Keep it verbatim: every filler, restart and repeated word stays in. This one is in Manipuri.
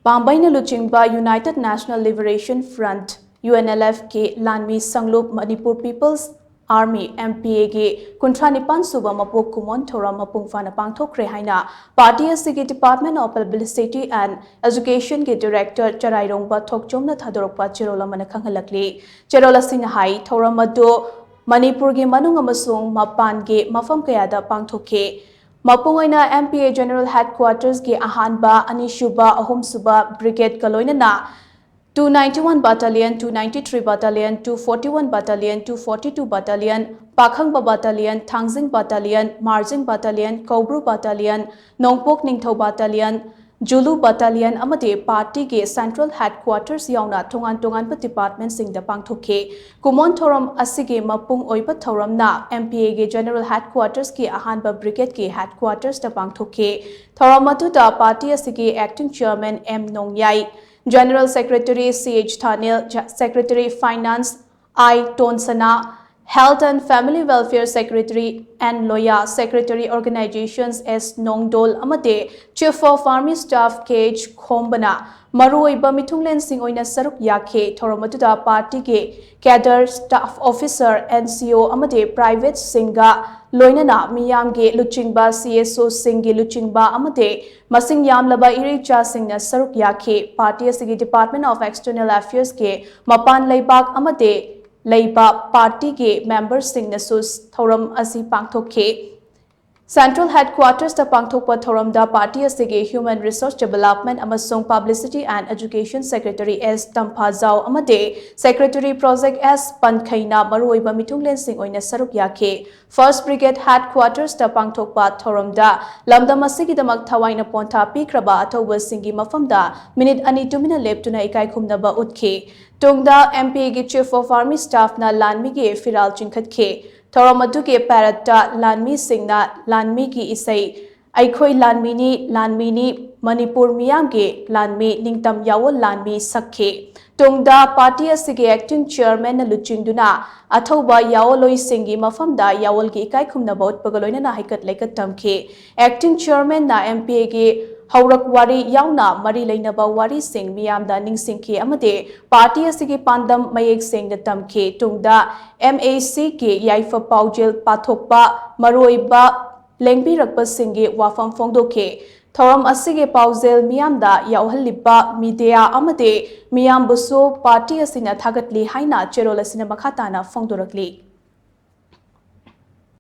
ꯄꯥꯝꯕꯩꯅ ꯂꯨꯆꯤꯡꯕ United National Liberation Front, UNLF ꯀꯤ ꯂꯥꯟꯃꯤ ꯁꯪꯂꯨꯞ Manipur People's Army, MPA ꯒꯤ ꯀꯨꯟꯊ꯭ꯔꯥ ꯅꯤꯄꯥꯟ ꯁꯨꯕ ꯃꯄꯣꯛ ꯀꯨꯃꯣꯟ ꯊꯧꯔꯝ ꯃꯄꯨꯡ ꯐꯥꯅ ꯄꯥꯡꯊꯣꯛꯈ꯭ꯔꯦ ꯍꯥꯏꯅ ꯄꯥꯔꯇꯤ ꯑꯁꯤꯒꯤ Department of Publicity and Education ꯒꯤ Director ꯆꯔꯥꯏꯔꯣꯡꯕ ꯊꯣꯛꯆꯣꯝꯅ ꯊꯥꯗꯣꯔꯛꯄ ꯆꯦꯔꯣꯜ ꯑꯃꯅ ꯈꯪꯍꯜꯂꯛꯂꯤ꯫ ꯆꯦꯔꯣꯜ ꯑꯁꯤꯅ ꯍꯥꯏ, ꯊꯧꯔꯝ ꯑꯗꯨ ꯃꯅꯤꯄꯨꯔꯒꯤ ꯃꯅꯨꯡ ꯑꯃꯁꯨꯡ ꯃꯄꯥꯟꯒꯤ ꯃꯐꯝ ꯀꯌꯥꯗ ꯄꯥꯡꯊꯣꯛꯈꯤ꯫ ꯃꯄꯨꯡ ꯑꯣꯏꯅ MPA General Headquarters ꯀꯤ ꯑꯍꯥꯟꯕ, ꯑꯅꯤꯁꯨꯕ, ꯑꯍꯨꯝꯁꯨꯕ Brigade ꯀ ꯂꯣꯏꯅꯅ two ninety-one Battalion, two ninety-three Battalion, two forty-one Battalion, two forty-two Battalion, ꯄꯥꯈꯪꯕ Battalion, ꯊꯥꯡꯖꯤꯡ Battalion, ꯃꯥꯔꯖꯤꯡ Battalion, ꯀꯧꯕ꯭ꯔꯨ Battalion, ꯅꯣꯡꯄꯣꯛ ꯅꯤꯡꯊꯧ Battalion, ꯖꯨꯂꯨ Battalion ꯑꯃꯗꯤ ꯄꯥꯔꯇꯤꯒꯤ Central Headquarters ꯌꯥꯎꯅ ꯇꯣꯉꯥꯟ ꯇꯣꯉꯥꯟꯕ department ꯁꯤꯡꯗ ꯄꯥꯡꯊꯣꯛꯈꯤ꯫ ꯀꯨꯃꯣꯟ ꯊꯧꯔꯝ ꯑꯁꯤꯒꯤ ꯃꯄꯨꯡ ꯑꯣꯏꯕ ꯊꯧꯔꯝꯅ MPA ꯒꯤ General Headquarters ꯀꯤ ꯑꯍꯥꯟꯕ Brigade ꯀꯤ Headquarters ꯇ ꯄꯥꯡꯊꯣꯛꯈꯤ꯫ ꯊꯧꯔꯝ ꯑꯗꯨꯗ ꯄꯥꯔꯇꯤ ꯑꯁꯤꯒꯤ Acting Chairman M ꯅꯣꯡꯌꯥꯏ, General Secretary C H ꯊꯥꯅꯤꯜ, Secretary Finance I ꯇꯣꯟꯁꯅꯥ, Health and Family Welfare Secretary N ꯂꯣꯌꯥ, Secretary Organizations S ꯅꯣꯡꯗꯣꯜ ꯑꯃꯗꯤ Chief of Army Staff K H ꯈꯣꯝꯕꯅ ꯃꯔꯨꯑꯣꯏꯕ ꯃꯤꯊꯨꯡꯂꯦꯟꯁꯤꯡ ꯑꯣꯏꯅ ꯁꯔꯨꯛ ꯌꯥꯈꯤ꯫ ꯊꯧꯔꯝ ꯑꯗꯨꯗ ꯄꯥꯔꯇꯤꯒꯤ cadre, staff officer, NCO ꯑꯃꯗꯤ private ꯁꯤꯡꯒ ꯂꯣꯏꯅꯅ ꯃꯤꯌꯥꯝꯒꯤ ꯂꯨꯆꯤꯡꯕ, CSO ꯁꯤꯡꯒꯤ ꯂꯨꯆꯤꯡꯕ ꯑꯃꯗꯤ ꯃꯁꯤꯡ ꯌꯥꯝꯂꯕ ꯏꯔꯩꯆꯥꯁꯤꯡꯅ ꯁꯔꯨꯛ ꯌꯥꯈꯤ꯫ ꯄꯥꯔꯇꯤ ꯑꯁꯤꯒꯤ Department of External Affairs ꯀꯤ ꯃꯄꯥꯟ ꯂꯩꯕꯥꯛ ꯑꯃꯗꯤ ꯂꯩꯕ ꯄꯥꯔꯇꯤꯒꯤ member ꯁꯤꯡꯅꯁꯨ ꯊꯧꯔꯝ ꯑꯁꯤ ꯄꯥꯡꯊꯣꯛꯈꯤ꯫ Central Headquarters ꯇ ꯄꯥꯡꯊꯣꯛꯄ ꯊꯧꯔꯝꯗ ꯄꯥꯔꯇꯤ ꯑꯁꯤꯒꯤ Human Resource Development ꯑꯃꯁꯨꯡ Publicity and Education Secretary S ꯇꯝꯐꯥꯖꯥꯎ ꯑꯃꯗꯤ Secretary Project S ꯄꯟꯈꯩꯅ ꯃꯔꯨꯑꯣꯏꯕ ꯃꯤꯊꯨꯡꯂꯦꯟꯁꯤꯡ ꯑꯣꯏꯅ ꯁꯔꯨꯛ ꯌꯥꯈꯤ꯫ First Brigade Headquarters ꯇ ꯄꯥꯡꯊꯣꯛꯄ ꯊꯧꯔꯝꯗ ꯂꯝꯗꯝ ꯑꯁꯤꯒꯤꯗꯃꯛ ꯊꯋꯥꯏꯅ ꯄꯣꯟꯊꯥ ꯄꯤꯈ꯭ꯔꯕ ꯑꯊꯧꯕꯁꯤꯡꯒꯤ ꯃꯐꯝꯗ ꯃꯤꯅꯤꯠ ꯑꯅꯤ ꯇꯨꯃꯤꯟꯅ ꯂꯦꯞꯇꯨꯅ ꯏꯀꯥꯏ ꯈꯨꯝꯅꯕ ꯎꯠꯈꯤ꯫ ꯇꯨꯡꯗ MPA ꯒꯤ Chief of Army Staff ꯅ ꯂꯥꯟꯃꯤꯒꯤ ꯐꯤꯔꯥꯜ ꯆꯤꯡꯈꯠꯈꯤ꯫ ꯊꯧꯔꯝ ꯑꯗꯨꯒꯤ parade ꯇ ꯂꯥꯟꯃꯤꯁꯤꯡꯅ ꯂꯥꯟꯃꯤꯒꯤ ꯏꯁꯩ "ꯑꯩꯈꯣꯏ ꯂꯥꯟꯃꯤꯅꯤ, ꯂꯥꯟꯃꯤꯅꯤ, ꯃꯅꯤꯄꯨꯔ ꯃꯤꯌꯥꯝꯒꯤ ꯂꯥꯟꯃꯤ, ꯅꯤꯡꯇꯝ ꯌꯥꯑꯣꯜ ꯂꯥꯟꯃꯤ" ꯁꯛꯈꯤ꯫ ꯇꯨꯡꯗ ꯄꯥꯔꯇꯤ ꯑꯁꯤꯒꯤ Acting Chairman ꯅ ꯂꯨꯆꯤꯡꯗꯨꯅ ꯑꯊꯧꯕ ꯌꯥꯑꯣꯜꯂꯣꯏꯁꯤꯡꯒꯤ ꯃꯐꯝꯗ ꯌꯥꯑꯣꯜꯒꯤ ꯏꯀꯥꯏ ꯈꯨꯝꯅꯕ ꯎꯠꯄꯒ ꯂꯣꯏꯅꯅ ꯍꯩꯀꯠ ꯂꯩꯀꯠ ꯇꯝꯈꯤ꯫ Acting Chairman ꯅ MPA ꯒꯤ ꯍꯧꯔꯛ ꯋꯥꯔꯤ ꯌꯥꯎꯅ ꯃꯔꯤ ꯂꯩꯅꯕ ꯋꯥꯔꯤꯁꯤꯡ ꯃꯤꯌꯥꯝꯗ ꯅꯤꯡꯁꯤꯡꯈꯤ ꯑꯃꯗꯤ ꯄꯥꯔꯇꯤ ꯑꯁꯤꯒꯤ ꯄꯥꯟꯗꯝ ꯃꯌꯦꯛ ꯁꯦꯡꯅ ꯇꯝꯈꯤ꯫ ꯇꯨꯡꯗ MAC ꯀꯤ ꯌꯥꯏꯐ ꯄꯥꯎꯖꯦꯜ ꯄꯥꯊꯣꯛꯄ ꯃꯔꯨꯑꯣꯏꯕ ꯂꯦꯡꯕꯤꯔꯛꯄꯁꯤꯡꯒꯤ ꯋꯥꯐꯝ ꯐꯣꯡꯗꯣꯛꯈꯤ꯫ ꯊꯧꯔꯝ ꯑꯁꯤꯒꯤ ꯄꯥꯎꯖꯦꯜ ꯃꯤꯌꯥꯝꯗ ꯌꯥꯎꯍꯜꯂꯤꯕ ꯃꯤꯗꯤꯌꯥ ꯑꯃꯗꯤ ꯃꯤꯌꯥꯝꯕꯨꯁꯨ ꯄꯥꯔꯇꯤ ꯑꯁꯤꯅ ꯊꯥꯒꯠꯂꯤ ꯍꯥꯏꯅ ꯆꯦꯔꯣꯜ ꯑꯁꯤꯅ ꯃꯈꯥ ꯇꯥꯅ ꯐꯣꯡꯗꯣꯔꯛꯂꯤ꯫